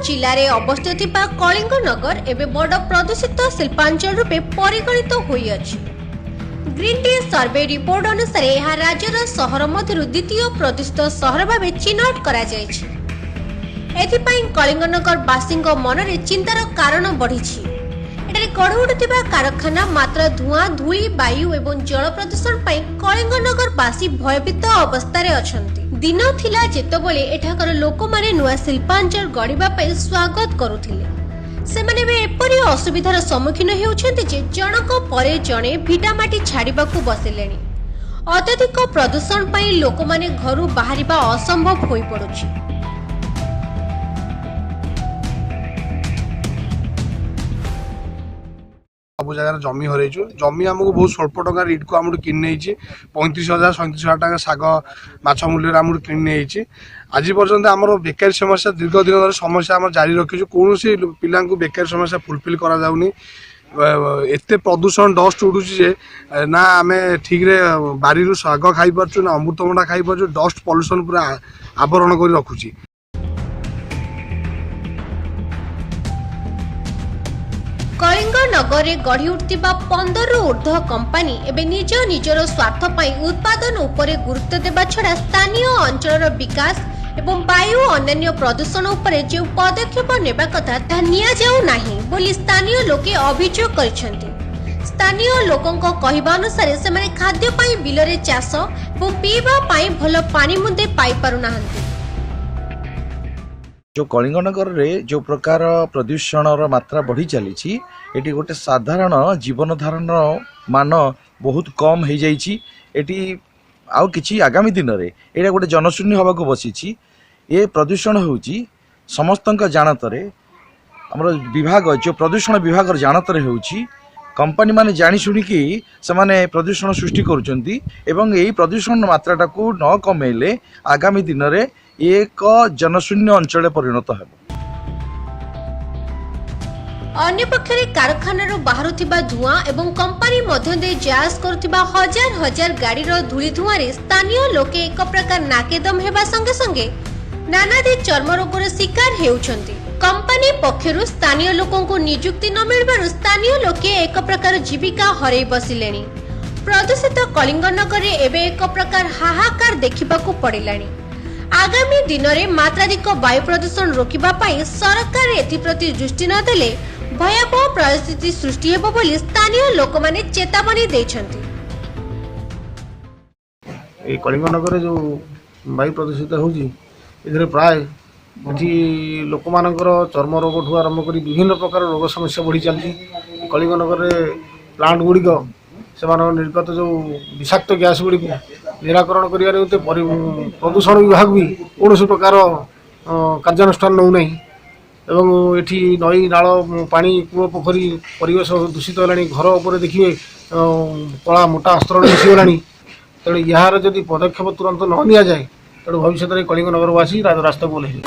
ଜିଲ୍ଲାରେ ଅବସ୍ଥିତ ଥିବା କଳିଙ୍ଗନଗର ଏବେ ବଡ଼ ପ୍ରଦୂଷିତ ଶିଳ୍ପାଞ୍ଚଳ ରୂପେ ପରିଗଣିତ ହୋଇଅଛି। ଗ୍ରୀନ୍ ଡେ ସର୍ଭେ ରିପୋର୍ଟ ଅନୁସାରେ ଏହା ରାଜ୍ୟର ସହର ମଧ୍ୟରୁ ଦ୍ୱିତୀୟ ପ୍ରଦୂଷିତ ସହର ଭାବେ ଚିହ୍ନଟ କରାଯାଇଛି। ଏଥିପାଇଁ କଳିଙ୍ଗନଗର ବାସୀଙ୍କ ମନରେ ଚିନ୍ତାର କାରଣ ବଢ଼ିଛି। ଏଠାରେ ଗଢ଼ି ଉଠୁଥିବା କାରଖାନା ମାତ୍ରା ଧୂଆଁ, ଧୂଳି, ବାୟୁ ଏବଂ ଜଳ ପ୍ରଦୂଷଣ ପାଇଁ କଳିଙ୍ଗନଗର ବାସୀ ଭୟଭୀତ ଅବସ୍ଥାରେ ଅଛନ୍ତି। ଦିନ ଥିଲା ଯେତେବେଳେ ଏଠାକାର ଲୋକମାନେ ନୂଆ ଶିଳ୍ପାଞ୍ଚଳ ଗଢ଼ିବା ପାଇଁ ସ୍ୱାଗତ କରୁଥିଲେ। ସେମାନେ ଏବେ ଏପରି ଅସୁବିଧାର ସମ୍ମୁଖୀନ ହେଉଛନ୍ତି ଯେ ଜଣକ ପରେ ଜଣେ ଭିଟାମାଟି ଛାଡ଼ିବାକୁ ବସିଲେଣି। ଅତ୍ୟଧିକ ପ୍ରଦୂଷଣ ପାଇଁ ଲୋକମାନେ ଘରୁ ବାହାରିବା ଅସମ୍ଭବ ହୋଇପଡୁଛି। ସବୁ ଜାଗାରେ ଜମି ହରେଇଛୁ। ଜମି ଆମକୁ ବହୁତ ସ୍ୱଳ୍ପ ଟଙ୍କା ରିଟ୍କୁ ଆମଠୁ କିଣି ନେଇଛି। 35,000, 37,000 ଟଙ୍କା ଶାଗ ମାଛ ମୂଲ୍ୟରେ ଆମଠୁ କିଣି ନେଇଛି। ଆଜି ପର୍ଯ୍ୟନ୍ତ ଆମର ବେକାରୀ ସମସ୍ୟା ଦୀର୍ଘ ଦିନ ଧରି ସମସ୍ୟା ଆମର ଜାରି ରଖିଛୁ। କୌଣସି ପିଲାଙ୍କୁ ବେକାରୀ ସମସ୍ୟା ଫୁଲଫିଲ୍ କରାଯାଉନି। ଏତେ ପ୍ରଦୂଷଣ ଡଷ୍ଟ ଉଡୁଛି ଯେ ନା ଆମେ ଠିକରେ ବାରିରୁ ଶାଗ ଖାଇପାରୁଛୁ, ନା ଅମୃତଭଣ୍ଡା ଖାଇପାରୁଛୁ। ଡଷ୍ଟ ପଲ୍ୟୁସନ ପୁରା ଆବରଣ କରି ରଖୁଛି। କଳିଙ୍ଗ ନଗରରେ ଗଢ଼ି ଉଠିଥିବା 15ରୁ ଉର୍ଦ୍ଧ୍ୱ କମ୍ପାନୀ ଏବେ ନିଜ ନିଜର ସ୍ୱାର୍ଥ ପାଇଁ ଉତ୍ପାଦନ ଉପରେ ଗୁରୁତ୍ୱ ଦେବା ଛଡ଼ା ସ୍ଥାନୀୟ ଅଞ୍ଚଳର ବିକାଶ ଏବଂ ବାୟୁ ଅନ୍ୟାନ୍ୟ ପ୍ରଦୂଷଣ ଉପରେ ଯେଉଁ ପଦକ୍ଷେପ ନେବା କଥା, ତାହା ନିଆଯାଉ ନାହିଁ ବୋଲି ସ୍ଥାନୀୟ ଲୋକେ ଅଭିଯୋଗ କରିଛନ୍ତି। ସ୍ଥାନୀୟ ଲୋକଙ୍କ କହିବା ଅନୁସାରେ ସେମାନେ ଖାଦ୍ୟ ପାଇଁ ବିଲରେ ଚାଷ ଏବଂ ପିଇବା ପାଇଁ ଭଲ ପାଣି ମୁନ୍ଦେ ପାଇପାରୁନାହାନ୍ତି। ଯେଉଁ କଳିଙ୍ଗନଗରରେ ଯେଉଁ ପ୍ରକାର ପ୍ରଦୂଷଣର ମାତ୍ରା ବଢ଼ି ଚାଲିଛି, ଏଠି ଗୋଟେ ସାଧାରଣ ଜୀବନ ଧାରଣର ମାନ ବହୁତ କମ୍ ହେଇଯାଇଛି ଏଠି। ଆଉ କିଛି ଆଗାମୀ ଦିନରେ ଏଇଟା ଗୋଟେ ଜନଶୂନ୍ୟ ହେବାକୁ ବସିଛି। ଏ ପ୍ରଦୂଷଣ ହେଉଛି ସମସ୍ତଙ୍କ ଜାଣତରେ, ଆମର ବିଭାଗ ଯେଉଁ ପ୍ରଦୂଷଣ ବିଭାଗର ଜାଣତରେ ହେଉଛି। କମ୍ପାନୀ ମାନେ ଜାଣି ଶୁଣିକି ସେମାନେ ପ୍ରଦୂଷଣ ସୃଷ୍ଟି କରୁଛନ୍ତି ଏବଂ ଏଇ ପ୍ରଦୂଷଣ ମାତ୍ରାଟାକୁ ନ କମେଇଲେ ଆଗାମୀ ଦିନରେ ଏକ ଜନଶୂନ୍ୟ ଅଞ୍ଚଳରେ ପରିଣତ ହେବ। ଅନ୍ୟପକ୍ଷରେ କାରଖାନାରୁ ବାହାରୁଥିବା ଧୂଆଁ ଏବଂ କମ୍ପାନୀ ମଧ୍ୟ ଦେଇ ଯାଆସ କରୁଥିବା ହଜାର ହଜାର ଗାଡ଼ିର ଧୂଳି ଧୂଆଁରେ ସ୍ଥାନୀୟ ଲୋକେ ଏକ ପ୍ରକାର ନାକେଦମ ହେବା ସଙ୍ଗେ ସଙ୍ଗେ ନାନାଦି ଚର୍ମ ରୋଗର ଶିକାର ହେଉଛନ୍ତି। କମ୍ପାନୀ ପକ୍ଷରୁ ସ୍ଥାନୀୟ ଲୋକଙ୍କୁ ନିଯୁକ୍ତି ନ ମିଳିବାରୁ ସ୍ଥାନୀୟ ଲୋକେ ଏକ ପ୍ରକାର ଜୀବିକା ହରାଇ ବସିଲେଣି। ପ୍ରଦୂଷିତ କଳିଙ୍ଗନଗରରେ ଏବେ ଏକ ପ୍ରକାର ହାହାକାର ଦେଖିବାକୁ ପଡ଼ିଲାଣି। ଆଗାମୀ ଦିନରେ ମାତ୍ରାଧିକ ବାୟୁ ପ୍ରଦୂଷଣ ରୋକିବା ପାଇଁ ସରକାର ଏଥିପ୍ରତି ଦୃଷ୍ଟି ନ ଦେଲେ ଭୟାବହ ପରିସ୍ଥିତି ସୃଷ୍ଟି ହେବ ବୋଲି ସ୍ଥାନୀୟ ଲୋକମାନେ ଚେତାବନୀ ଦେଇଛନ୍ତି। ଏଇ କଳିଙ୍ଗନଗରରେ ଯେଉଁ ବାୟୁ ପ୍ରଦୂଷିତ ହେଉଛି, ଏଥିରେ ପ୍ରାୟ ଏଠି ଲୋକମାନଙ୍କର ଚର୍ମ ରୋଗଠୁ ଆରମ୍ଭ କରି ବିଭିନ୍ନ ପ୍ରକାର ରୋଗ ସମସ୍ୟା ବଢ଼ି ଚାଲିଛି। କଳିଙ୍ଗନଗରରେ ପ୍ଲାଣ୍ଟ ଗୁଡ଼ିକ ସେମାନଙ୍କ ନିର୍ଗତ ଯେଉଁ ବିଷାକ୍ତ ଗ୍ୟାସ୍ ଗୁଡ଼ିକୁ ନିରାକରଣ କରିବା ନିମନ୍ତେ ପ୍ରଦୂଷଣ ବିଭାଗ ବି କୌଣସି ପ୍ରକାର କାର୍ଯ୍ୟାନୁଷ୍ଠାନ ନେଉନାହିଁ ଏବଂ ଏଠି ନଈ, ନାଳ, ପାଣି, କୂଅ, ପୋଖରୀ ପରିବେଶ ଦୂଷିତ ହେଲାଣି। ଘର ଉପରେ ଦେଖିବେ କଳା ମୋଟା ଆସ୍ତରଣ ମିଶିଗଲାଣି। ତେଣୁ ଏହାର ଯଦି ପଦକ୍ଷେପ ତୁରନ୍ତ ନ ନିଆଯାଏ, ତେଣୁ ଭବିଷ୍ୟତରେ କଳିଙ୍ଗ ନଗରବାସୀ ରାଜରାସ୍ତାକୁ ଓହ୍ଲାଇବେ।